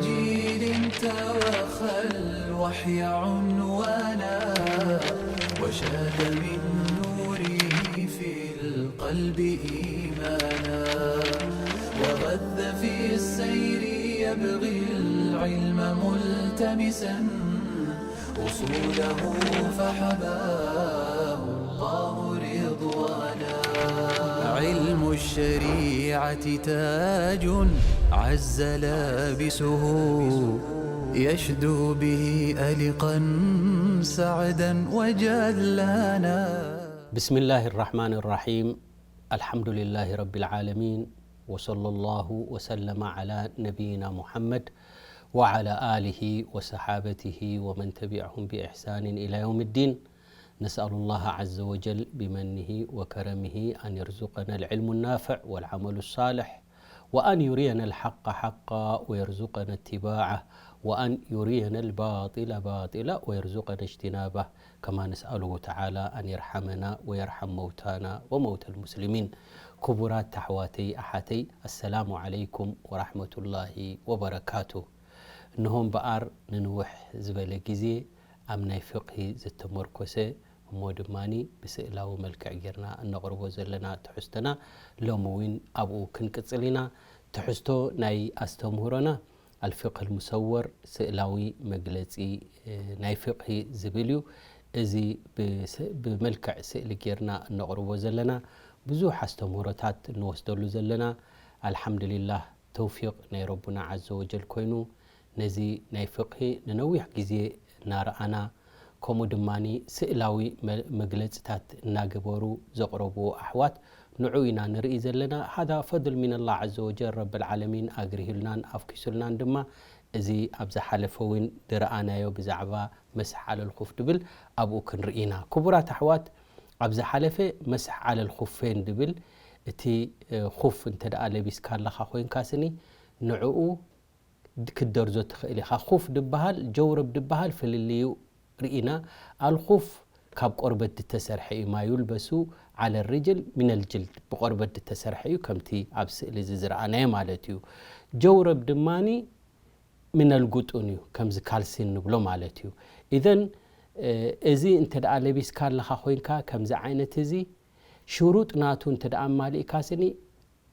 جيل توخى الوحي عنوانا، وشاد من نوره في القلب إيمانا، وغذ في السير يبغي العلم ملتمسا، أصوله فحباه الله رضوانا. علم الشريعة تاج عز لابسه، يشدو به ألقا سعدا وجلانا. بسم الله الرحمن الرحيم. الحمد لله رب العالمين، وصلى الله وسلم على نبينا محمد وعلى آله وصحابته ومن تبعهم بإحسان إلى يوم الدين. نسأل الله عز وجل بمنه وكرمه أن يرزقنا العلم النافع والعمل الصالح، وأن يرينا الحق حقا ويرزقنا اتباعه، وأن يرينا الباطل باطلا ويرزقنا اجتنابه، كما نسأله تعالى أن يرحمنا ويرحم موتانا وموتى المسلمين. ክቡራት ኣሕዋተይ ኣሓተይ፣ السلام عليكم ورحمة الله وبركاته። እንሆ እምበኣር ንንውሕ ዝበለ ግዜ ኣብ ናይ ፍቕሂ ዝተመርኮሰ እሞ ድማ ብስእላዊ መልክዕ ጌርና እነቕርቦ ዘለና ትሕዝቶና ሎሚ እውን ኣብኡ ክንቅጽል ኢና። ትሕዝቶ ናይ ኣስተምህሮና ኣልፍቕህ ልሙሰወር፣ ስእላዊ መግለጺ ናይ ፍቕሂ ዝብል እዩ። እዚ ብመልክዕ ስእሊ ጌርና እነቕርቦ ዘለና ብዙሕ ኣስተምህሮታት እንወስደሉ ዘለና፣ ኣልሓምዱሊላህ፣ ተውፊቕ ናይ ረቡና ዓዘ ወጀል ኮይኑ፣ ነዚ ናይ ፍቕሂ ንነዊሕ ግዜ እናረኣና፣ ከምኡ ድማ ስእላዊ መ-፣ መግለጽታት እናገበሩ ዘቕረብዎ ኣሕዋት ንዑ ኢና ንርኢ ዘለና። ሃዛ ፈድል ሚነላህ ዓዘ ወጀል፣ ረብል ዓለሚን ኣግሪሁልናን ኣፍኪሱልናን ድማ፣ እዚ ኣብ ዝሓለፈ እውን ዝረኣናዮ ብዛዕባ መስሕ ዓለል ኹፍ ድብል ኣብኡ ክንርኢ ኢና። ክቡራት ኣሕዋት፣ ኣብ ዝሓለፈ መስሕ ዓለል ኹፌን ድብል፣ እቲ፣ እ፣ ኹፍ እንተ ደኣ ለቢስካ ኣለኻ ኮይንካ ስኒ፣ ንዕኡ ክትደርዞ ትኽእል ኢኻ። ኹፍ ድበሃል ጀውረብ ድበሃል ፍልልዩ ርኢና። ኣልኹፍ ካብ ቆርበት ዝተሰርሐ እዩ። ማ ዩልበሱ ዓለ ሪጅል ሚነል ጅልድ፣ ብቆርበት ዝተሰርሐ እዩ፣ ከምቲ ኣብ ስእሊ እዚ ዝረኣናዮ ማለት እዩ። ጀውረብ ድማኒ ሚነል ጉጡን እዩ፣ ከምዚ ካልሲን ንብሎ ማለት እዩ። ኢዘን፣ እ፣ እዚ እንተ ደኣ ለቢስካ ኣለኻ ኮይንካ፣ ከምዚ ዓይነት እዚ ሽሩጥ ናቱ እንተ ደኣ ኣማሊእካ ስኒ፣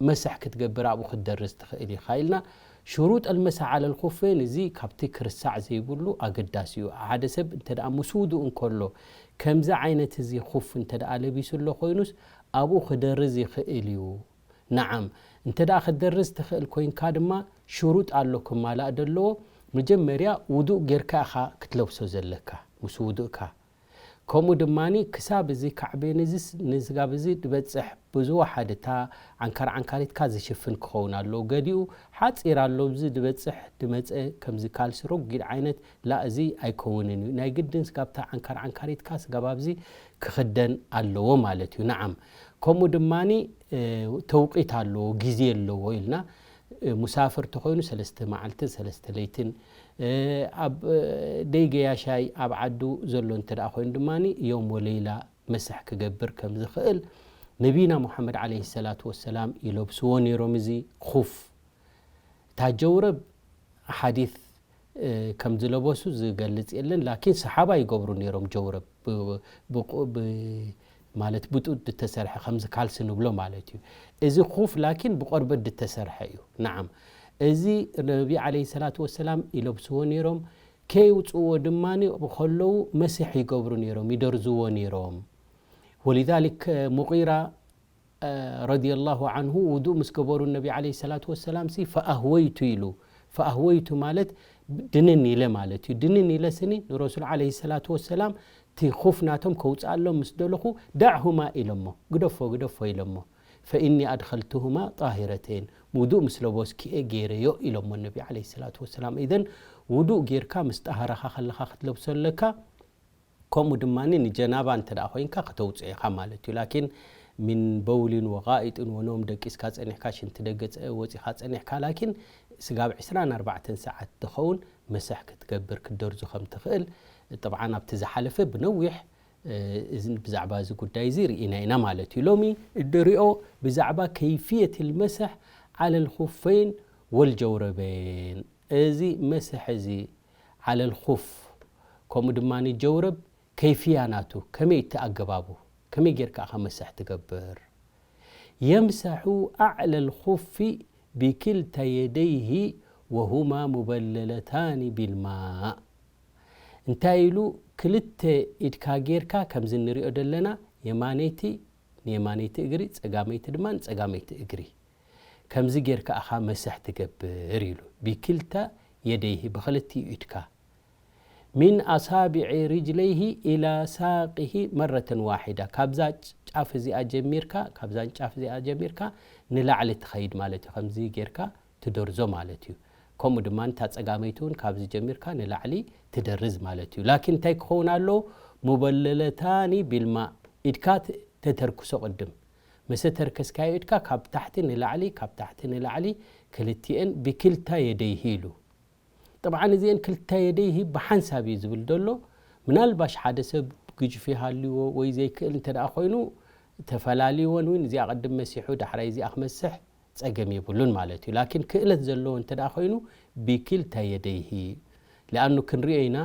መስሕ ክትገብር ኣብኡ ክትደርዝ ትኽእል ኢኻ ኢልና። ሽሩጥ ኣልመሳሕ ዓለል ኹፌን፣ እዚ ካብቲ ክርሳዕ ዘይብሉ ኣገዳሲ እዩ። ሓደ ሰብ እንተ ደኣ ምስ ውዱእ እንከሎ ከምዚ ዓይነት እዚ ኹፍ እንተ ደኣ ለቢሱ ኣሎ ኮይኑስ፣ ኣብኡ ክደርዝ ይኽእል እዩ። ነዓም፣ እንተ ደኣ ክትደርዝ ትኽእል ኮይንካ ድማ ሽሩጥ ኣሎ ክማላእ ዘለዎ። መጀመርያ ውዱእ ጌርካ ኢኻ ክትለብሶ ዘለካ፣ ምስ ውዱእካ። ከምኡ ድማኒ ክሳብ እዚ ካዕቤን እዚ ስ-፣ ንስጋብ እዚ ድበጽሕ ብዝወሓደ እታ ዓንካር ዓንካሪትካ ዝሽፍን ክኸውን ኣለዎ። ገሊኡ ሓጺር ኣሎ፣ ኣብዚ ድበጽሕ ድመጸ ከምዚ ካልሲ ረጒድ ዓይነት ላ፣ እዚ ኣይከውንን እዩ። ናይ ግድን ስጋብ እታ ዓንካር ዓንካሪትካ ስጋብ ኣብዚ ክኽደን ኣለዎ ማለት እዩ። ነዓም፣ ከምኡ ድማኒ፣ እ፣ ተውቂት ኣለዎ፣ ግዜ ኣለዎ ኢልና። እ፣ ሙሳፍር ተኾይኑ ሰለስተ መዓልትን ሰለስተ ለይትን፣ እ፣ ኣብ፣ እ፣ ደይ ገያሻይ ኣብ ዓዱ ዘሎ እንተ ደኣ ኮይኑ ድማኒ ዮም ወለይላ መስሕ ክገብር ከም ዝኽእል ነቢና ሙሓመድ ዓለይሂ ሰላቱ ወሰላም ይለብስዎ ነይሮም። እዚ ኹፍ፣ እታ ጀውረብ ሓዲት፣ እ፣ ከም ዝለበሱ ዝገልጽ የለን፣ ላኪን ሰሓባ ይገብሩ ነይሮም ጀውረብ፣ ብ-፣ ብቁ-፣ ብ-፣ ማለት ብጡጥ ዝተሰርሐ፣ ከምዚ ካልሲ ንብሎ ማለት እዩ። እዚ ኹፍ ላኪን ብቆርበት ዝተሰርሐ እዩ። ነዓም፣ እዚ ነቢ ዓለይሂ ሰላቱ ወሰላም ይለብስዎ ነይሮም። ከየውጽእዎ ድማ ብኸለዉ መስሕ ይገብሩ ነይሮም፣ ይደርዝዎ ነይሮም። ወሊዛሊክ ሙጊራ፣ እ፣ ረዲየላሁ ዓንሁ ውዱእ ምስ ገበሩ ነቢ ዓለይሂ ሰላቱ ወሰላም ሲ ፈኣህወይቱ ኢሉ። ፈኣህወይቱ ማለት ድንን ኢለ ማለት እዩ። ድንን ኢለ ስኒ ንረሱል ዓለይሂ ሰላቱ ወሰላም እቲ ኹፍ ናቶም ከውፅኣሎም ምስ ደለኹ፣ "ደዕሁማ" ኢለሞ፣ "ግደፎ፣ ግደፎ" ኢለሞ። "ፈኢኒ ኣድኸልቱሁማ ጣሂረተይን፣ ውዱእ ምስ ለበስኩ እየ ገይረዮ" ኢለሞ ነቢ ዓለይሂ ሰላቱ ወሰላም። ኢዘን ውዱእ ጌርካ ምስ ጣሃራኻ ከለኻ ክትለብሶ ኣለካ። ከምኡ ድማ ንጀናባ እንተ ደኣ ኮይንካ ከተውፅኦ ኢኻ ማለት እዩ። ላኪን ሚን በውሊን ወጋኢጥን ወኖም ደቂስካ ጸኒሕካ፣ ሽንቲ ደገ ጸ-፣ ወጺኻ ጸኒሕካ፣ ላኪን ስጋብ ዕስራን ኣርባዕተን ሰዓት ዝኸውን መስሕ ክትገብር ክትደርዙ ከም ትኽእል፣ ጠብዓን ኣብቲ ዝሓለፈ ብነዊሕ፣ እ፣ እዚ፣ ብዛዕባ እዚ ጉዳይ እዚ ርኢና ኢና ማለት እዩ። ሎሚ እንሪኦ ብዛዕባ ከይፍየት ልመሰሕ ዓለል ኹፈይን ወልጀውረበይን እዚ መስሕ እዚ ዓለል ኹፍ ከምኡ ድማ ጀውረብ ከይፍያ ናቱ ከመይ እቲ ኣገባቡ ከመይ ጌርካ ኢኻ መስሕ ትገብር? የምሰሑ ኣዕለል ኹፊ ቢክልታ የደይሂ ወሁማ ሙበለለታኒ ቢልማእ። እንታይ ኢሉ? ክልተ ኢድካ ጌርካ ከምዚ እንሪኦ ዘለና የማነይቲ ንየማነይቲ እግሪ፣ ጸጋመይቲ ድማ ንጸጋመይቲ እግሪ። ከምዚ ጌርካ ኢኻ መስሕ ትገብር ኢሉ። ቢክልታ የደይሂ ብኽልቲኡ ኢድካ። ሚን ኣሳቢዒ ሪጅለይሂ ኢላ ሳቂሂ መረተን ዋሒዳ። ካብዛ ጫፍ እዚኣ ጀሚርካ፣ ካብዛ ጫፍ እዚኣ ጀሚርካ ንላዕሊ ትኸይድ ማለት እዩ። ከምዚ ጌርካ ትደርዞ ማለት እዩ። ከምኡ ድማ እታ ጸጋመይቲ እውን ካብዚ ጀሚርካ ንላዕሊ ትደርዝ ማለት እዩ። ላኪን እንታይ ክኸውን ኣለዎ? ሙበለለታኒ ቢልማእ። ኢድካ ት-፣ ተተርክሶ ቅድም። ምስ ተርከስካዮ ኢድካ ካብ ታሕቲ ንላዕሊ፣ ካብ ታሕቲ ንላዕሊ ክልቲኤን ቢክልታ የደይሂ ኢሉ። ጠብዓን እዚኤን ክልተ የደይሂ ብሓንሳብ እዩ ዝብል ዘሎ። ምናልባሽ ሓደ ሰብ ግጅፊ ሃልይዎ ወይ ዘይክእል እንተ ደኣ ኮይኑ ተፈላልይወን እውን እዚኣ ቅድም መሲሑ ዳሕራይ እዚኣ ክመስሕ ጸገም የብሉን ማለት እዩ። ላኪን ክእለት ዘለዎ እንተ ደኣ ኮይኑ ቢክልታ የደይሂ። ሊኣኑ ክንሪኦ ኢና፣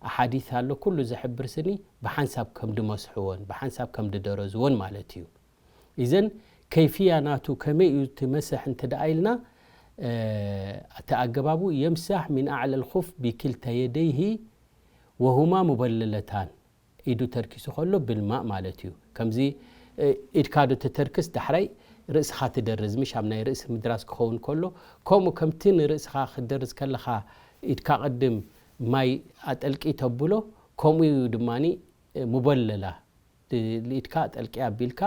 ኣሓዲት ኣሎ ኩሉ ዝሕብር ስኒ ብሓንሳብ ከም ድመስሕዎን ብሓንሳብ ከም ድደረዝዎን ማለት እዩ። ኢዘን ከይፍያ ናቱ ከመይ እዩ እቲ መስሕ እንተ ደኣ ኢልና፣ እ፣ እቲ ኣገባቡ የምሳሕ ሚን ኣዕለል ኹፍ ቢክልታ የደይሂ ወሁማ ሙበለለታን። ኢዱ ተርኪሱ ከሎ ብልማእ ማለት እዩ። ከምዚ፣ እ፣ ኢድካ ዶ ተተርክስ ዳሕራይ ርእስኻ ትደርዝ፣ ምሽ ኣብ ናይ ርእሲ ምድራስ ክኸውን ከሎ፣ ከምኡ ከምቲ ንርእስኻ ክትደርዝ ከለኻ ኢድካ ቅድም ማይ ኣጠልቂ ተብሎ፣ ከምኡ እዩ ድማኒ፣ እ፣ ሙበለላ። ድ-፣ ኢድካ ጠልቂ ኣቢልካ፣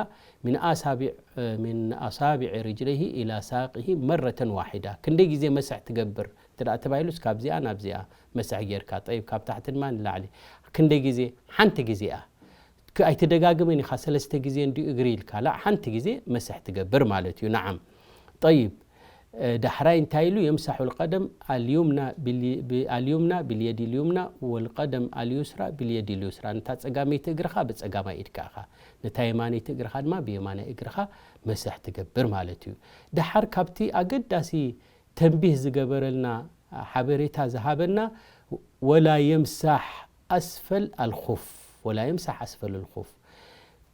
ሚን ኣሳቢዕ፣ እ፣ ሚን ኣሳቢዕ ሪጅለይሂ ኢላ ሳቂሂ መረተን ዋሒዳ። ክንደይ ግዜ መስሕ ትገብር? እንተ ደኣ ተባሂሉስ፣ ካብዚኣ ናብዚኣ መስሕ ጌርካ፣ ጠይብ፣ ካብ ታሕቲ ድማ ንላዕሊ። ክንደይ ግዜ? ሓንቲ ግዜ እያ። ክ-፣ ኣይትደጋግምን ኢኻ፣ ሰለስተ ግዜ እንድዩ እግሪ ኢልካ። ላእ፣ ሓንቲ ግዜ መስሕ ትገብር ማለት እዩ። ነዓም። ጠይብ፣ እ፣ ዳሕራይ እንታይ ኢሉ? የምሳሑ ልቀደም ኣልዩምና ቢል-፣ ብ-፣ ኣልዩምና ቢልየዲ ልዩምና ወልቀደም ኣልዩስራ ቢልየዲ ልዩስራ። ነታ ጸጋመይቲ እግርኻ ብጸጋማይ ኢድካ ኢኻ፣ ነታ የማነይቲ እግርኻ ድማ ብየማናይ እግርኻ መስሕ ትገብር ማለት እዩ። ደሓር ካብቲ ኣገዳሲ ተንቢህ ዝገበረልና ሓበሬታ ዝሃበና፣ ወላ የምሳሕ ኣስፈል ኣልኹፍ፣ ወላ የምሳሕ ኣስፈል ኣልኹፍ፣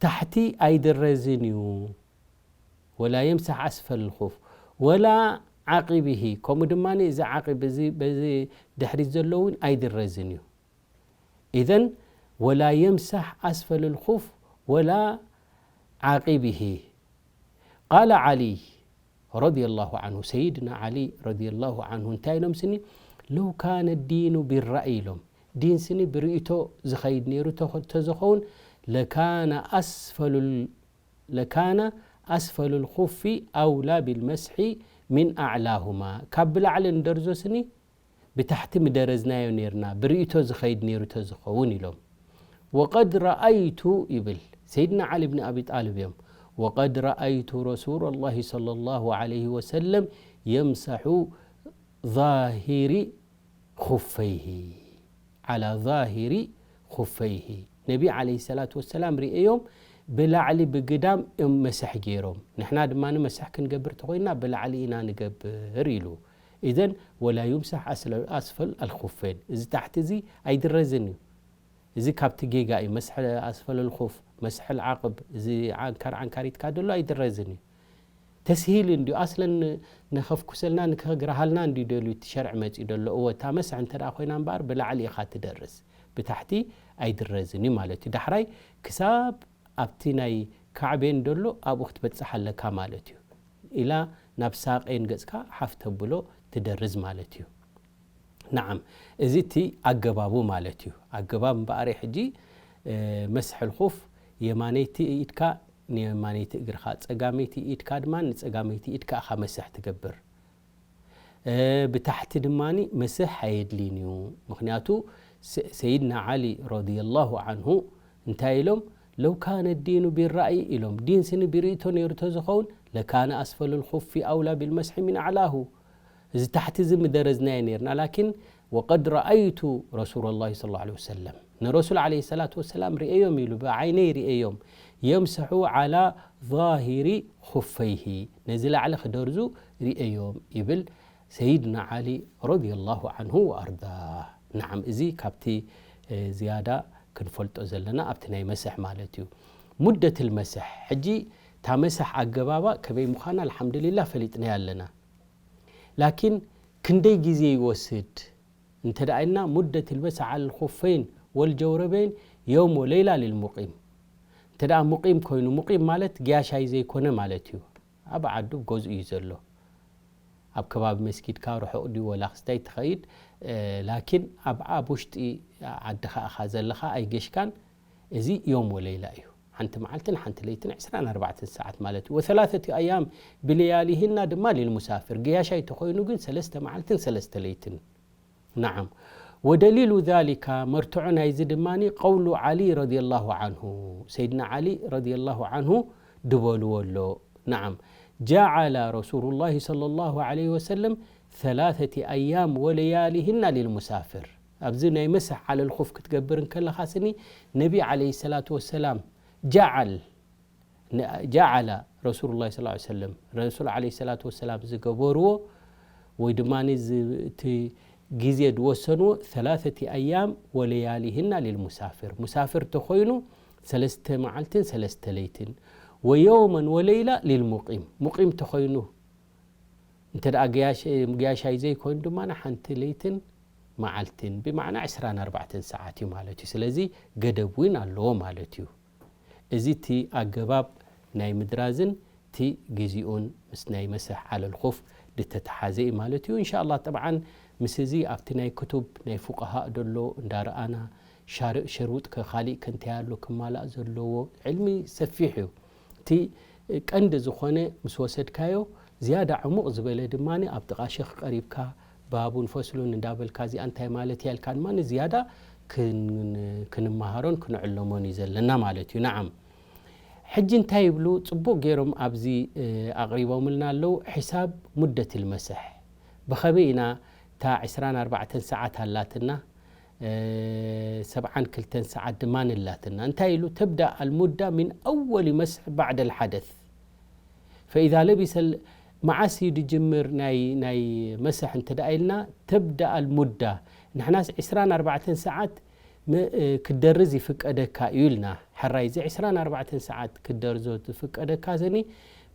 ታሕቲ ኣይድረዝን እዩ። ወላ የምሳሕ ኣስፈል ኣልኹፍ ወላ ዓቂብሂ፣ ከምኡ ድማ እዚ ዓቂብ እዚ በዚ ድሕሪት ዘሎ እውን ኣይድረዝን እዩ። ኢዘን ወላ የምሳሕ ኣስፈል ኣልኹፍ ወላ ዓቂብሂ። ቃለ ዓሊ ረዲየላሁ ዓንሁ፣ ሰይድና ዓሊ ረዲየላሁ ዓንሁ እንታይ ኢሎም ስኒ? ለው ካነ ዲኑ ቢራእይ ኢሎም፣ ዲን ስኒ ብርእይቶ ዝኸይድ ነይሩ ተኾ-፣ ተዝኸውን፣ ለካነ ኣስፈሉል-፣ ለካነ ኣስፈሉል ኹፊ ኣውላ ቢልመስሒ ሚን ኣዕላሁማ። ካብ ብላዕሊ እንደርዞ ስኒ ብታሕቲ ምደረዝናዮ ነይርና፣ ብርእይቶ ዝኸይድ ነይሩ ተዝኸውን ኢሎም። ወቀድ ረኣይቱ ይብል ሰይድና ዓሊ ብን ኣቢ ጣልብ እዮም። ወቀድ ረኣይቱ ረሱለላሂ ሰለላሁ ዓለይሂ ወሰለም የምሰሑ ዛሂሪ ኹፈይሂ፣ ዓላ ዛሂሪ ኹፈይሂ። ነቢ ዓለይሂ ሰላቱ ወሰላም ርእዮም ብላዕሊ ብግዳም እዮም መስሕ ገይሮም። ንሕና ድማ መስሕ ክንገብር ተኾይንና ብላዕሊ ኢና ንገብር ኢሉ። ኢዘን ወላ ዩምሳሕ ኣስለ-፣ ኣስፈል ኣልኹፈይን። እዚ ታሕቲ እዚ ኣይድረዝን እዩ። እዚ ካብቲ ጌጋ እዩ። መስሕ ኣስፈል ኣልኹፍ፣ መስሕ ኣልዓቕብ፣ እዚ ዓንካር ዓንካሪትካ ደሎ ኣይድረዝን እዩ። ተስሂል እንድዩ። ኣስለን ን-፣ ንኸፍኩሰልና ንክግራሃልና እንድዩ ደልዩ እቲ ሸርዒ መጺኡ ደሎ። እወ፣ እታ መስሕ እንተ ደኣ ኮይና እምበኣር ብላዕሊ ኢኻ ትደርዝ፣ ብታሕቲ ኣይድረዝን እዩ ማለት እዩ። ዳሕራይ ክሳብ ኣብቲ ናይ ካዕቤን ደሎ ኣብኡ ክትበጽሕ ኣለካ ማለት እዩ። ኢላ ናብ ሳቄን ገጽካ ሓፍ ተብሎ ትደርዝ ማለት እዩ። ነዓም፣ እዚ እቲ ኣገባቡ ማለት እዩ። ኣገባብ እምበኣር ሕጂ፣ እ፣ መስሕ ልኹፍ የማነይቲ ኢድካ ንየማነይቲ እግርኻ፣ ጸጋመይቲ ኢድካ ድማ ንጸጋመይቲ ኢድካ ኢኻ መስሕ ትገብር። እ፣ ብታሕቲ ድማኒ መስሕ ኣየድልይን እዩ። ምኽንያቱ ሰ-፣ ሰይድና ዓሊ ረዲየላሁ ዓንሁ እንታይ ኢሎም? ለው ካነ ዲኑ ቢራእይ ኢሎም፣ ዲን ስኒ ብርእይቶ ነይሩ ተዝኸውን፣ ለካነ ኣስፈሉል ኹፊ ኣውላ ቢልመስሒ ሚን ኣዕላሁ። እዚ ታሕቲ እዚ ምደረዝናዮ ነይርና። ላኪን ወቀድ ረኣይቱ ረሱለላሂ ሰለላሁ ዐለይሂ ወሰለም፣ ንረሱል ዐለይሂ ሰላቱ ወሰላም ርእዮም ኢሉ፣ ብዓይነይ ርእዮም፣ የምሰሑ ዓላ ዛሂሪ ኹፈይሂ፣ ነዚ ላዕሊ ክደርዙ ርእዮም ይብል። ሰይድና ዓሊ ረዲየላሁ ዓንሁ ወኣርዳህ። ነዓም፣ እዚ ካብቲ፣ እ፣ ዝያዳ ክንፈልጦ ዘለና ኣብቲ ናይ መስሕ ማለት እዩ። ሙደትል መስሕ፣ ሕጂ እታ መስሕ ኣገባባ ከመይ ምዃና ኣልሓምዱሊላህ ፈሊጥናያ ኣለና። ላኪን ክንደይ ግዜ ይወስድ እንተ ደኣ ኢልና፣ ሙደትል መስሕ ዓለል ኹፈይን ወልጀውረበይን የውም ወለይላ ሊልሙቂም። እንተ ደኣ ሙቂም ኮይኑ፣ ሙቂም ማለት ገያሻይ ዘይኮነ ማለት እዩ። ኣብ ዓዱ፣ ኣብ ገዝኡ እዩ ዘሎ። ኣብ ከባቢ መስጊድካ ርሑቕ ድዩ ወላ ክስታይ ትኸይድ፣ እ፣ ላኪን ኣብ፣ ኣብ ውሽጢ ዓድኻ ኢኻ ዘለኻ፣ ኣይገሽካን። እዚ ዮም ወለይላ እዩ። ሓንቲ መዓልትን ሓንቲ ለይትን፣ ዕስራን ኣርባዕተን ሰዓት ማለት እዩ። ወሰላሰቲ ኣያም ብለያሊሂና ድማ ሊልሙሳፍር፣ ገያሻይ ተኾይኑ ግን ሰለስተ መዓልትን ሰለስተ ለይትን። ነዓም። ወደሊሉ ዛሊካ፣ መርትዖ ናይዚ ድማኒ፣ ቀውሉ ዓሊ ረዲየላሁ ዓንሁ፣ ሰይድና ዓሊ ረዲየላሁ ዓንሁ ድበልዎ ኣሎ። ነዓም። ጀዓለ ረሱሉላሂ ሰለላሁ ዓለይሂ ወሰለም ሰላሰቲ ኣያም ወለያሊሂና ሊልሙሳፍር። ኣብዚ ናይ መስሕ ዓለል ኹፍ ክትገብር እንከለኻ ስኒ፣ ነቢ ዓለይሂ ሰላቱ ወሰላም ጀዓል ን-፣ ጀዓለ ረሱሉላህ ሰለላሁ ዐለይሂ ወሰለም፣ ረሱል ዐለይሂ ሰላቱ ወሰላም ዝገበርዎ ወይ ድማ ዝ-፣ እቲ ግዜ ዝወሰንዎ፣ ሰላሰቲ ኣያም ወለያሊሂና ሊልሙሳፍር። ሙሳፍር ተኾይኑ ሰለስተ መዓልትን ሰለስተ ለይትን፣ ወየውመን ወለይላ ሊልሙቂም። ሙቂም ተኾይኑ፣ እንተ ደኣ ገያሽ-፣ ገያሻይ ዘይኮይኑ ድማ ሓንቲ ለይትን መዓልትን፣ ብማዕና ዕስራን ኣርባዕተን ሰዓት እዩ ማለት እዩ። ስለዚ ገደብ እውን ኣለዎ ማለት እዩ። እዚ እቲ ኣገባብ ናይ ምድራዝን እቲ ግዜኡን ምስ ናይ መስሕ ዓለል ኹፍ ዝተተሓዘ እዩ ማለት እዩ። እንሻ ኣላህ፣ ጠብዓን ምስ እዚ ኣብቲ ናይ ክቱብ ናይ ፉቃሃእ ደሎ እንዳረኣና፣ ሻር-፣ ሸሩጥ ከ ካሊእ ከ እንታይ ኣሎ ክማላእ ዘለዎ? ዕልሚ ሰፊሕ እዩ። እቲ ቀንዲ ዝኾነ ምስ ወሰድካዮ፣ ዝያዳ ዕሙቕ ዝበለ ድማ ኣብ ጥቓ ሸኽ ቀሪብካ፣ ባቡን ፈስሉን እንዳበልካ፣ እዚኣ እንታይ ማለት እያ ኢልካ ድማ ዝያዳ ክን-፣ ክንመሃሮን ክንዕለሞን እዩ ዘለና ማለት እዩ። ነዓም። ሕጂ እንታይ ይብሉ? ጽቡቕ ገይሮም ኣብዚ፣ እ፣ ኣቕሪቦምልና ኣለዉ። ሒሳብ ሙደትል መስሕ። ብኸመይ ኢና እታ ዕስራን ኣርባዕተን ሰዓት ኣላትና፣ እ፣ ሰብዓን ክልተን ሰዓት ድማ ኣላትና። እንታይ ኢሉ? ተብዳእ ኣልሙዳ ሚን ኣወሊ መስሕ ባዕደል ሓደስ። ፈኢዛ ለቢሰል፣ መዓስ እዩ ድጅምር ናይ፣ ናይ መስሕ እንተ ደኣ ኢልና፣ ተብዳእ ኣልሙዳ። ንሕናስ ዕስራን ኣርባዕተን ሰዓት ም-፣ እ፣ ክደርዝ ይፍቀደካ እዩ ኢልና። ሕራይ፣ እዚ ዕስራን ኣርባዕተን ሰዓት ክደርዞ ዝፍቀደካ ዘኒ፣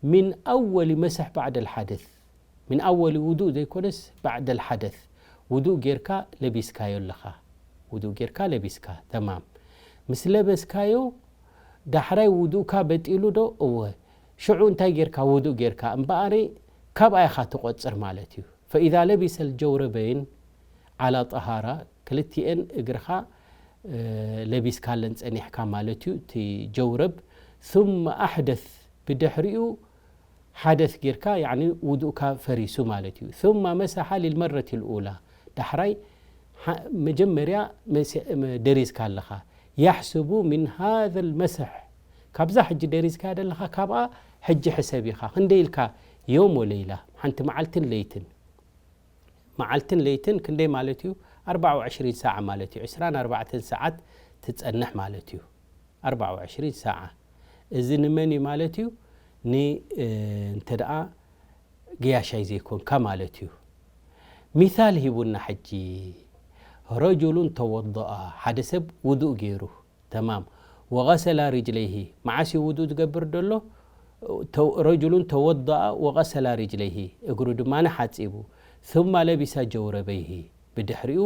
ሚን ኣወሊ መስሕ ባዕደል ሓደስ። ሚን ኣወሊ ውዱእ ዘይኮነስ፣ ባዕደል ሓደስ። ውዱእ ጌርካ ለቢስካዮ ኣለኻ። ውዱእ ጌርካ ለቢስካ፣ ተማም። ምስ ለበስካዮ፣ ዳሕራይ ውዱእካ በጢሉ ዶ? እወ። ሽዑ እንታይ ጌርካ? ውዱእ ጌርካ። እምበኣሪ፣ ካብኣ ኢኻ ትቖጽር ማለት እዩ። ፈኢዛ ለቢሰል ጀውረበይን ዓላ ጠሃራ፣ ክልቲኤን እግርኻ፣ እ፣ ለቢስካለን ጸኒሕካ ማለት እዩ፣ እቲ ጀውረብ። ثم أحدث፣ ብድሕሪኡ ሓደስ ጌርካ፣ ያዕኒ ውዱእካ ፈሪሱ ማለት እዩ። ثم مسح للمرة الأولى፣ ዳሕራይ ሓ-፣ መጀመርያ መሲ-፣ መ-፣ ደሪዝካ ኣለኻ። يحسب من هذا المسح، ካብዛ ሕጂ ደሪዝካያ ዘለኻ፣ ካብኣ ሕጂ ሕሰብ ኢኻ። ክንደይ ኢልካ? ዮም ወለይላ፣ ሓንቲ መዓልትን ለይትን። መዓልትን ለይትን ክንደይ ማለት እዩ? ኣርባዓ ወዕሽሪን ሰዓ ማለት እዩ። ዕስራን ኣርባዕተን ሰዓት ትጸንሕ ማለት እዩ። ኣርባዓ ወዕሽሪን ሰዓ። እዚ ንመን እዩ ማለት እዩ? ን-፣ እ፣ እንተ ደኣ ገያሻይ ዘይኮንካ ማለት እዩ። ሚሳል ሂቡና ሕጂ። ረጁሉን ተወደአ፣ ሓደ ሰብ ውዱእ ገይሩ። ተማም። ወገሰላ ሪጅለይሂ፣ መዓስ እዩ ውዱእ ዝገብር ዘሎ? ተው-፣ ረጁሉን ተወደአ ወገሰላ ሪጅለይሂ፣ እግሩ ድማ ሓጺቡ። ثم ለቢሰ ጀውረበይሂ፣ ብድሕሪኡ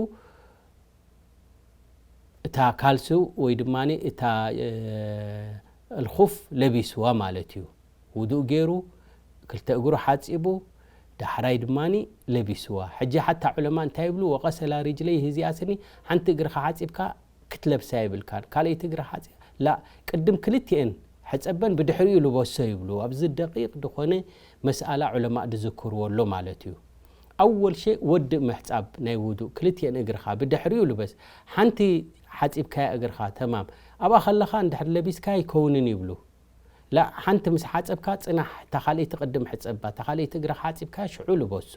እታ ካልሱ ወይ ድማ እታ፣ እ፣ ኣልኹፍ ለቢስዋ ማለት እዩ። ውዱእ ገይሩ፣ ክልተ እግሩ ሓጺቡ፣ ዳሕራይ ድማ ለቢስዋ። ሕጂ ሓታ ዑለማ እንታይ ይብሉ? ወገሰላ ሪጅለይሂ፣ እዚኣ ስኒ ሓንቲ እግርኻ ሓጺብካ ክትለብሳ የብልካን። ካልኣይቲ እግርኻ ሓጺ-፣ ላ፣ ቅድም ክልቲኤን ሕጸበን ብድሕሪኡ ልበሶ ይብሉ። ኣብዚ ደቂቕ ዝኾነ መስኣላ ዑለማእ ዝዝክርዎ ኣሎ ማለት እዩ። ኣወል ሸይ ወድእ ምሕጻብ ናይ ውዱእ፣ ክልቲኤን እግርኻ ብድሕሪኡ ልበስ። ሓንቲ ሓጺብካያ እግርኻ ተማም። ኣብኣ ከለኻ እንድሕር ለቢስካ ኣይከውንን ይብሉ። ላ፣ ሓንቲ ምስ ሓጸብካ ጽናሕ፣ እታ ካልኣይቲ ቅድም ሕጸባ፣ እታ ካልኣይቲ እግርኻ ሓጺብካ ሽዑ ልበሶ።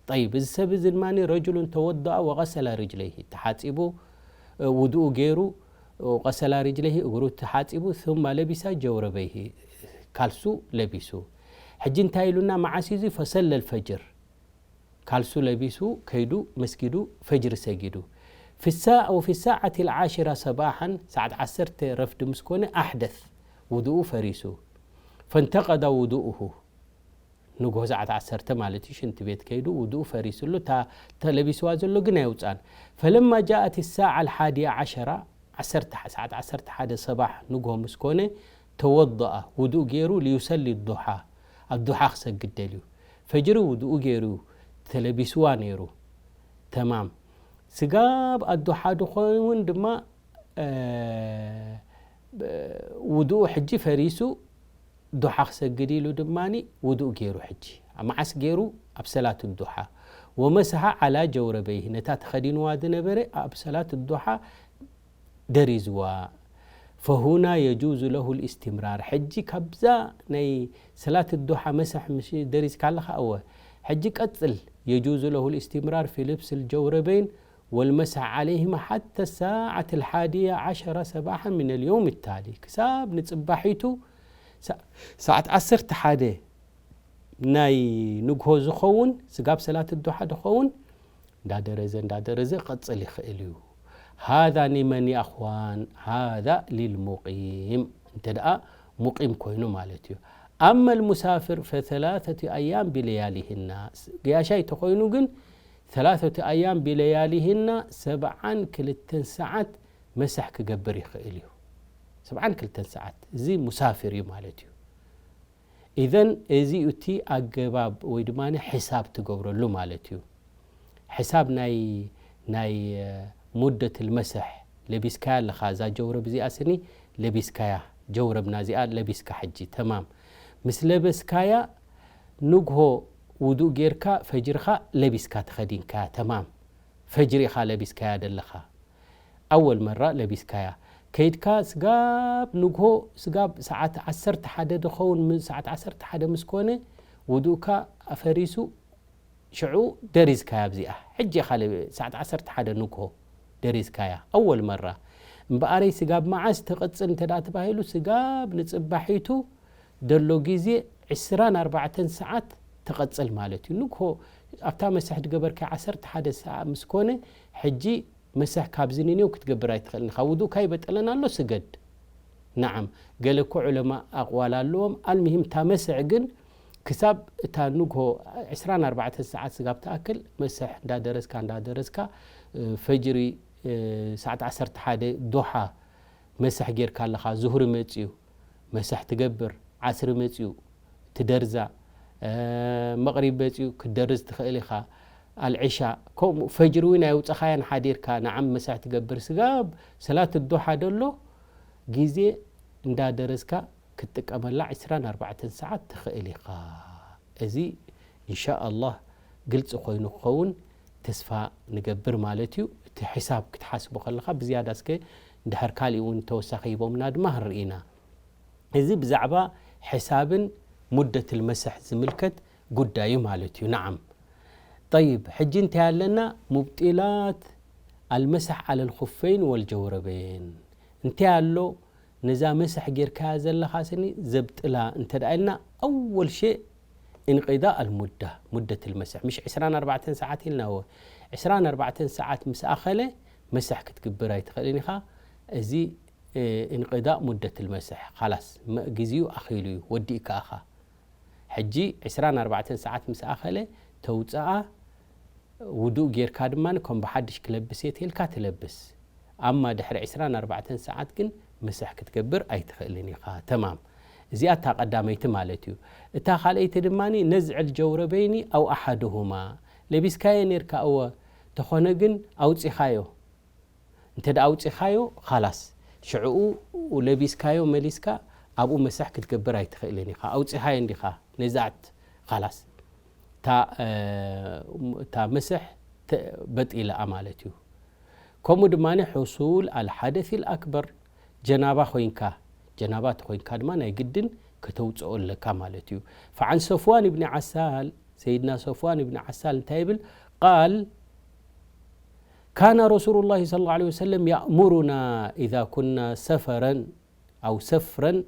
ጠይብ፣ እዚ ሰብ እዚ ድማ ረጁሉን ተወደአ ወገሰለ ሪጅለይሂ፣ ተሓጺቡ፣ እ፣ ውዱኡ ገይሩ፣ ወገሰለ ሪጅለይሂ፣ እግሩ ተሓጺቡ፣ ثم ለቢሰ ጀውረበይሂ፣ ካልሱ ለቢሱ። ሕጂ እንታይ ኢሉና? መዓስ እዩ እዚ? ፈሰለ ልፈጅር። ካልሱ ለቢሱ ከይዱ መስጊዱ ፈጅሪ ሰጊዱ። في الساعة وفي الساعة العاشرة صباحا፣ ሰዓት ዓሰርተ ረፍዲ ምስ ኮነ ኣሕደት፣ ውዱኡ ፈሪሱ። فانتقض وضوءه، ንግሆ ሰዓት ዓሰርተ ማለት እዩ። ሽንቲ ቤት ከይዱ ውዱኡ ፈሪሱሉ። እታ ተለቢስዋ ዘሎ ግን ኣይውፃን። فلما جاءت الساعة الحادية عشرة، ዓሰርተ፣ ሰዓት ዓሰርተ ሓደ ሰባሕ ንግሆ ምስ ኮነ፣ توضأ፣ ውዱእ ገይሩ፣ ليصلي الضحى، ኣብ ዱሓ ክሰግድ ደልዩ። ፈጅሪ ውዱኡ ገይሩ ተለቢስዋ ነይሩ። ተማም። ስጋብ ኣዱሓ ድኸውን ድማ ውዱኡ ሕጂ ፈሪሱ፣ ዱሓ ክሰግድ ኢሉ ድማ ውዱእ ገይሩ። ሕጂ መዓስ ገይሩ? ኣብ ሰላት ዱሓ። ومسح على جوربيه، ነታ ተኸዲንዋ ዝነበረ ኣብ ሰላት ዱሓ ደሪዝዋ። فهنا يجوز له الاستمرار، ሕጂ ካብዛ ናይ ሰላት ዱሓ መሰሕ ምሽ ደሪዝካ ኣለኻ፣ እወ፣ ሕጂ ቀጽል። يجوز له الاستمرار في لبس الجوربين والمسح عليهما حتى الساعة الحادية عشرة صباحا من اليوم التالي، ክሳብ ንጽባሒቱ ሰ-፣ ሰዓት ዓሰርተ ሓደ ናይ ንግሆ ዝኸውን፣ ስጋብ ሰላት ዱሓ ዝኸውን እንዳደረዘ እንዳደረዘ ክቕጽል ይኽእል እዩ። هذا لمن يا أخوان؟ هذا للمقيم، እንተ ደኣ ሙቂም ኮይኑ ማለት እዩ። أما المسافر فثلاثة أيام بلياليهن، ገያሻይ ተኾይኑ ግን ثلاثة أيام بلياليهن፣ ሰብዓን ክልተን ሰዓት መሰሕ ክገብር ይኽእል እዩ። ሰብዓን ክልተን ሰዓት፣ እዚ ሙሳፊር እዩ ማለት እዩ። ኢዘን እዚ እዩ እቲ ኣገባብ ወይ ድማ ሕሳብ ትገብረሉ ማለት እዩ። ሕሳብ ናይ፣ ናይ ሙደት ልመሰሕ፣ ለቢስካያ ኣለኻ እዛ ጀውረብ እዚኣ ስኒ፣ ለቢስካያ፣ ጀውረብና እዚኣ ለቢስካ ሕጂ፣ ተማም። ምስ ለበስካያ ንግሆ ውዱእ ጌርካ ፈጅርኻ ለቢስካ ተኸዲንካያ፣ ተማም። ፈጅሪ ኢኻ ለቢስካያ ደለኻ። ኣወል መራ ለቢስካያ ከይድካ ስጋብ ንግሆ፣ ስጋብ ሰዓት ዓሰርተ ሓደ ድኸውን፣ ም-፣ ሰዓት ዓሰርተ ሓደ ምስ ኮነ ውዱእካ ኣፈሪሱ፣ ሽዑ ደሪዝካያ ኣብዚኣ። ሕጂ ኢኻ ለ-፣ ሰዓት ዓሰርተ ሓደ ንግሆ ደሪዝካያ፣ ኣወል መራ። እምበኣረይ ስጋብ መዓስ ትቕጽል እንተ ደኣ ተባሂሉ፣ ስጋብ ንጽባሒቱ ደሎ ግዜ ዕስራን ኣርባዕተን ሰዓት ትቐጽል ማለት እዩ። ንግሆ ኣብታ መሰሕ ዝገበርካያ ዓሰርተ ሓደ ሰዓት ምስ ኮነ፣ ሕጂ መሰሕ ካብዚ ንንየው ክትገብር ኣይትኽእልን ኢኻ። ውዱእካ ይበጠለን ኣሎ፣ ስገድ። ነዓም፣ ገለ እኮ ዑለማ ኣቕዋል ኣለዎም። ኣልሙሂም፣ እታ መስሕ ግን ክሳብ እታ ንግሆ ዕስራን ኣርባዕተን ሰዓት ስጋብ ትኣክል መስሕ እንዳደረስካ፣ እንዳደረስካ፣ እ፣ ፈጅሪ፣ እ፣ ሰዓት ዓሰርተ ሓደ ዱሓ መስሕ ጌርካ ኣለኻ። ዙህሪ መጽዩ፣ መስሕ ትገብር፣ ዓስሪ መጽዩ፣ ትደርዛ፣ እ፣ መቕሪብ መጽዩ፣ ክትደርዝ ትኽእል ኢኻ። ኣልዕሻ፣ ከምኡ ፈጅሪ እውን ኣይውጸኻያን ሓዲርካ፣ ነዓም መስሕ ትገብር። ስጋብ ሰላት ዱሓ ደሎ ግዜ እንዳደረዝካ ክትጥቀመላ ዕስራን ኣርባዕተን ሰዓት ትኽእል ኢኻ። እዚ ኢንሻ ኣላህ ግልጺ ኮይኑ ክኸውን ተስፋ ንገብር ማለት እዩ። እቲ ሕሳብ ክትሓስቦ ከለኻ ብዝያዳ እስከ፣ እንድሕር ካሊእ እውን ተወሳኺ ሂቦምና ድማ ክንርኢ ኢና። እዚ ብዛዕባ ሕሳብን ሙደት ልመሰሕ ዝምልከት ጉዳይ እዩ ማለት እዩ። ነዓም። ጠይብ፣ ሕጂ እንታይ ኣለና? ሙብጢላት ኣልመሰሕ ዓለል ኹፈይን ወልጀውረበይን እንታይ ኣሎ? ነዛ መሰሕ ጌርካያ ዘለኻ ስኒ ዘብጥላ እንተ ደኣ ኢልና፣ ኣወል ሸእ እንቂዳእ ኣልሙዳ፣ ሙደት ልመሰሕ። ምሽ ዕስራን ኣርባዕተን ሰዓት ኢልና፣ ወ ዕስራን ኣርባዕተን ሰዓት ምስ ኣኸለ መሰሕ ክትግብር ኣይትኽእልን ኢኻ። እዚ፣ እ፣ እንቂዳእ ሙደት ልመሰሕ፣ ኻላስ፣ መ-፣ ግዜኡ ኣኺሉ እዩ፣ ወዲእካ ኢኻ። ሕጂ ዕስራን ኣርባዕተን ሰዓት ምስ ኣኸለ ተውፅኣ፣ ውዱእ ጌርካ ድማ ከም ብሓድሽ ክለብስ እየ ተልካ ትለብስ። ኣማ ድሕሪ ዕስራን ኣርባዕተን ሰዓት ግን መስሕ ክትገብር ኣይትኽእልን ኢኻ። ተማም። እዚኣ እታ ቀዳመይቲ ማለት እዩ። እታ ካልኣይቲ ድማ ነዝዕል ጀውረበይኒ ኣው ኣሓድሁማ። ለቢስካዮ ኔርካ እወ፣ ተኾነ ግን ኣውፂኻዮ። እንተ ደኣ ኣውፂኻዮ፣ ኻላስ። ሽዕኡ ለቢስካዮ መሊስካ ኣብኡ መስሕ ክትገብር ኣይትኽእልን ኢኻ። ኣውፂኻዮ እንዲኻ ነዛዕት፣ ኻላስ። እታ፣ እ፣ እታ መስሕ ተ-፣ በጢልኣ ማለት እዩ። ከምኡ ድማ ሕሱል ኣልሓደፊ ልኣክበር፣ ጀናባ ኮይንካ፣ ጀናባ ተኮይንካ ድማ ናይ ግድን ከተውፅኦ ኣለካ ማለት እዩ። فعن صفوان بن عسال، ሰይድና ሶፍዋን ብን ዓሳል እንታይ ይብል? ቃል፣ ካነ ረሱሉ ላሂ ሰለላሁ ዐለይሂ ወሰለም ያእሙሩና ኢዛ ኩና ሰፈረን ኣው ሰፍረን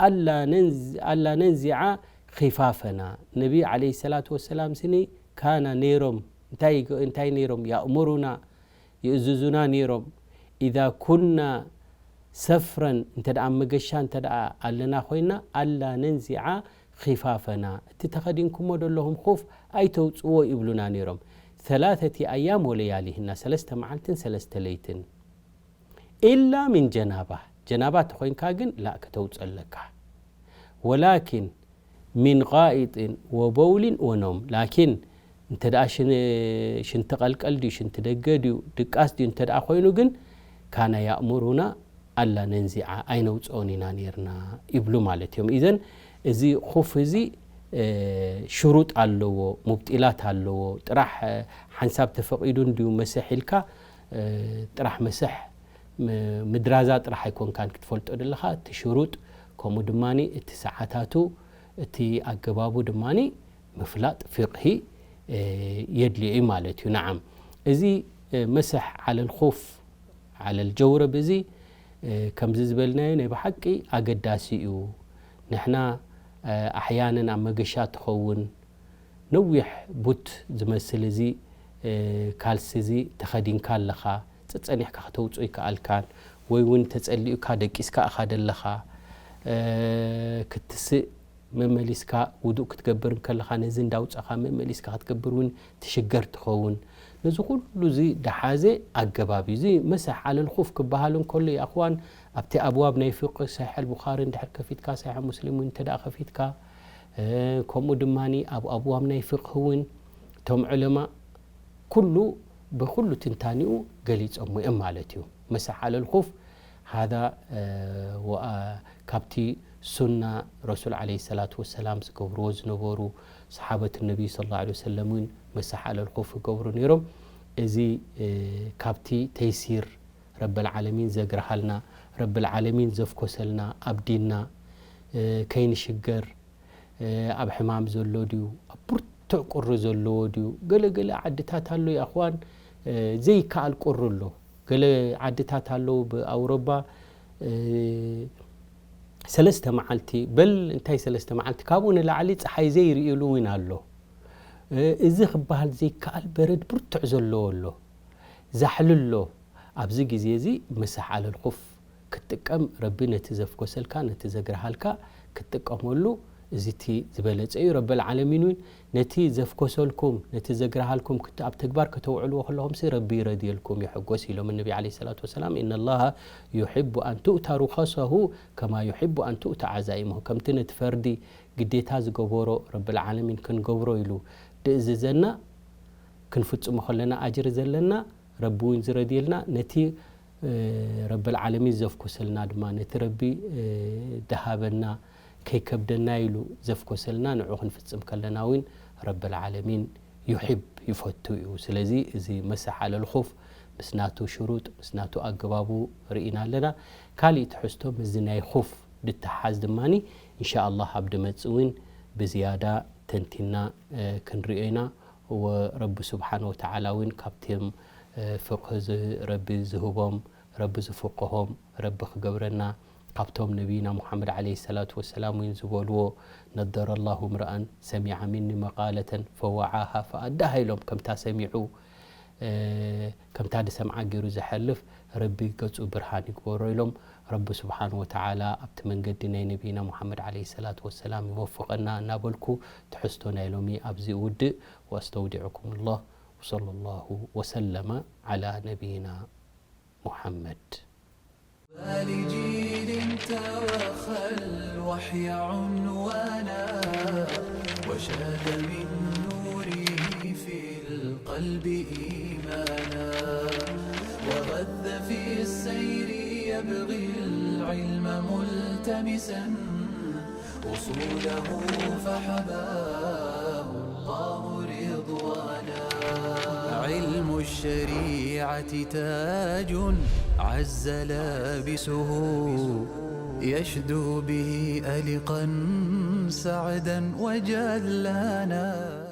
ኣላ ነንዝ-፣ ኣላ ነንዚዓ ኺፋፈና። ነቢ ዐለይሂ ሰላቱ ወሰላም ስኒ ካና ነይሮም እንታይ ይገ- እንታይ ነይሮም ያእሙሩና ይእዝዙና ነይሮም ኢዛ ኩና ሰፍረን እንተ ደኣ መገሻ እንተ ደኣ ኣለና ኮይና ኣላ ነንዚዓ ኺፋፈና እቲ ተኸዲንኩሞ ደለኹም ኹፍ ኣይተውፅዎ ይብሉና ነይሮም ሰላተቲ ኣያም ወለያሊህና ሰለስተ መዓልትን ሰለስተ ለይትን ኢላ ሚን ጀናባ ጀናባ ተኾይንካ ግን ላእ ከተውፅእ ኣለካ ወላኪን ሚን ቃኢጥን ወበውሊን ወነውም ላኪን እንተ ደኣ ሽን- ሽንቲ ቀልቀል ድዩ ሽንቲ ደገ ድዩ ድቃስ ድዩ እንተ ደኣ ኮይኑ ግን ካነ ያእሙሩና ኣላ ነንዚዓ ኣይነውፅኦን ኢና ነይርና ይብሉ ማለት እዮም ኢዘን እዚ ኹፍ እዚ ሽሩጥ ኣለዎ ሙብጢላት ኣለዎ ጥራሕ ሓንሳብ ተፈቒዱ እንድዩ መስሕ ኢልካ ጥራሕ መስሕ ምድራዛ ጥራሕ ኣይኮንካን ክትፈልጦ ደለኻ እቲ ሽሩጥ ከምኡ ድማ እቲ ሰዓታቱ እቲ ኣገባቡ ድማ ምፍላጥ ፍቕሂ የድልዮ እዩ ማለት እዩ። ነዓም እዚ መስሕ ዓለል ኹፍ ዓለል ጀውረብ እዚ ከምዚ ዝበልናዮ ናይ ብሓቂ ኣገዳሲ እዩ። ንሕና ኣሕያንን ኣብ መገሻ ትኸውን ነዊሕ ቡት ዝመስል እዚ ካልሲ እዚ ተኸዲንካ ኣለኻ ጸጸኒሕካ ከተውፅኦ ይከኣልካን ወይ እውን ተጸሊኡካ ደቂስካ እኻ ደለኻ ክትስእ መመሊስካ ውዱእ ክትገብር እንከለኻ ነዚ እንዳውፀኻ መመሊስካ ክትገብር እውን ትሽገር ትኸውን ነዚ ኩሉ እዚ ደሓዘ ኣገባብ እዩ እዚ መሰሕ ዓለል ኹፍ ክበሃል እንከሎ ይኣኽዋን ኣብቲ ኣብዋብ ናይ ፍቅህ ሰሒሕ ኣልቡኻሪ እንድሕር ከፊትካ ሰሒሕ ሙስሊም እውን እንተ ከፊትካ ከምኡ ድማ ኣብ ኣብዋብ ናይ ፍቅህ እውን እቶም ዕለማ ኩሉ ብኩሉ ትንታኒኡ ገሊፆሞ እዮም ማለት እዩ። መሰሕ ዓለል ኹፍ ሃዛ ካብቲ ሱና ረሱል ዓለይሂ ሰላቱ ወሰላም ዝገብርዎ ዝነበሩ ሰሓበት ነቢይ ሰለላሁ ዐለይሂ ወሰለም እውን መሰሕ ዓለል ኹፍ ይገብሩ ነይሮም። እዚ ካብቲ ተይሲር ረብል ዓለሚን ዘግርሃልና ረብል ዓለሚን ዘፍኮሰልና ኣብ ዲንና ከይንሽገር ኣብ ሕማም ዘሎ ድዩ ኣብ ብርቱዕ ቁሪ ዘለዎ ድዩ ገለ ገለ ዓድታት ኣሎ ይኣኽዋን ዘይከኣል ቁሪ ኣሎ ገለ ዓድታት ኣለዉ ብኣውሮባ ሰለስተ መዓልቲ በል እንታይ ሰለስተ መዓልቲ ካብኡ ንላዕሊ ፀሓይ ዘይርእሉ እውን ኣሎ እዚ ክበሃል ዘይከኣል በረድ ብርቱዕ ዘለዎ ኣሎ ዛሕሊ ኣሎ ኣብዚ ግዜ እዚ መሳሕ ዓለል ኹፍ ክትጥቀም ረቢ ነቲ ዘፍኮሰልካ ነቲ ዘግርሃልካ ክትጥቀመሉ እዚ እቲ ዝበለፀ እዩ ረበል ዓለሚን እውን ነቲ ዘፍኮሰልኩም ነቲ ዘግርሃልኩም ክት- ኣብ ተግባር ከተውዕልዎ ከለኹምሲ ረቢ ይረድየልኩም ይሕጎስ ኢሎም ነቢ ዓለይሂ ሰላቱ ወሰላም ኢነላሃ ዩሒቡ ኣን ቱእታ ሩኸሰሁ ከማ ዩሒቡ ኣን ቱእታ ዓዛኢሙሁ ከምቲ ነቲ ፈርዲ ግዴታ ዝገበሮ ረብል ዓለሚን ክንገብሮ ኢሉ ድእዝዘና ክንፍፅሞ ከለና ኣጅሪ ዘለና ረቢ እውን ዝረድየልና ነቲ ረብል ዓለሚን ዘፍኩሰልና ድማ ነቲ ረቢ ድሃበና ከይከብደና ኢሉ ዘፍኮሰልና ንዑ ክንፍፅም ከለና እውን ረብል ዓለሚን ዩሒብ ይፈቱ እዩ ስለዚ እዚ መሳሕ ዓለል ኹፍ ምስ ናቱ ሽሩጥ ምስ ናቱ ኣገባቡ ርኢና ኣለና ካሊእ ትሕዝቶ ምስዚ ናይ ኹፍ ድተሓዝ ድማ እንሻ ኣላህ ኣብ ድመፅ እውን ብዝያዳ ተንቲና ክንሪኦ ኢና ወረቢ ስብሓን ወተዓላ እውን ካብቶም ፍቕህ ረቢ ዝህቦም ረቢ ዝፍቅሆም ረቢ ክገብረና ካብቶም ነቢይና ሙሓመድ ዓለይሂ ሰላቱ ወሰላም እውን ዝበልዎ ነደረ ላሁ ምርኣን ሰሚዐ ሚኒ መቃለተን ፈወዓሃ ፈኣዳሃ ኢሎም ከምታ ሰሚዑ ከምታ ድሰምዓ ገይሩ ዝሐልፍ ረቢ ገፁ ብርሃን ይግበሮ ኢሎም ረቢ ስብሓን ወተዓላ ኣብቲ መንገዲ ናይ ነቢይና ሙሓመድ ዓለይሂ ሰላቱ ወሰላም ይወፍቐና እናበልኩ ትሕዝቶ ናይ ሎሚ ኣብዚ እውድእ ወኣስተውዲዕኩም ላህ ወሰለ ላሁ ወሰለመ ዓላ ነቢይና ሙሓመድ لجيل توخى الوحي عنوانا وشاد من نوره في القلب إيمانا وغذ في السير يبغي العلم ملتمسا أصوله فحباه الله رضوانا علم الشريعة تاج عز لابسه يشدو به ألقا سعدا وجلانا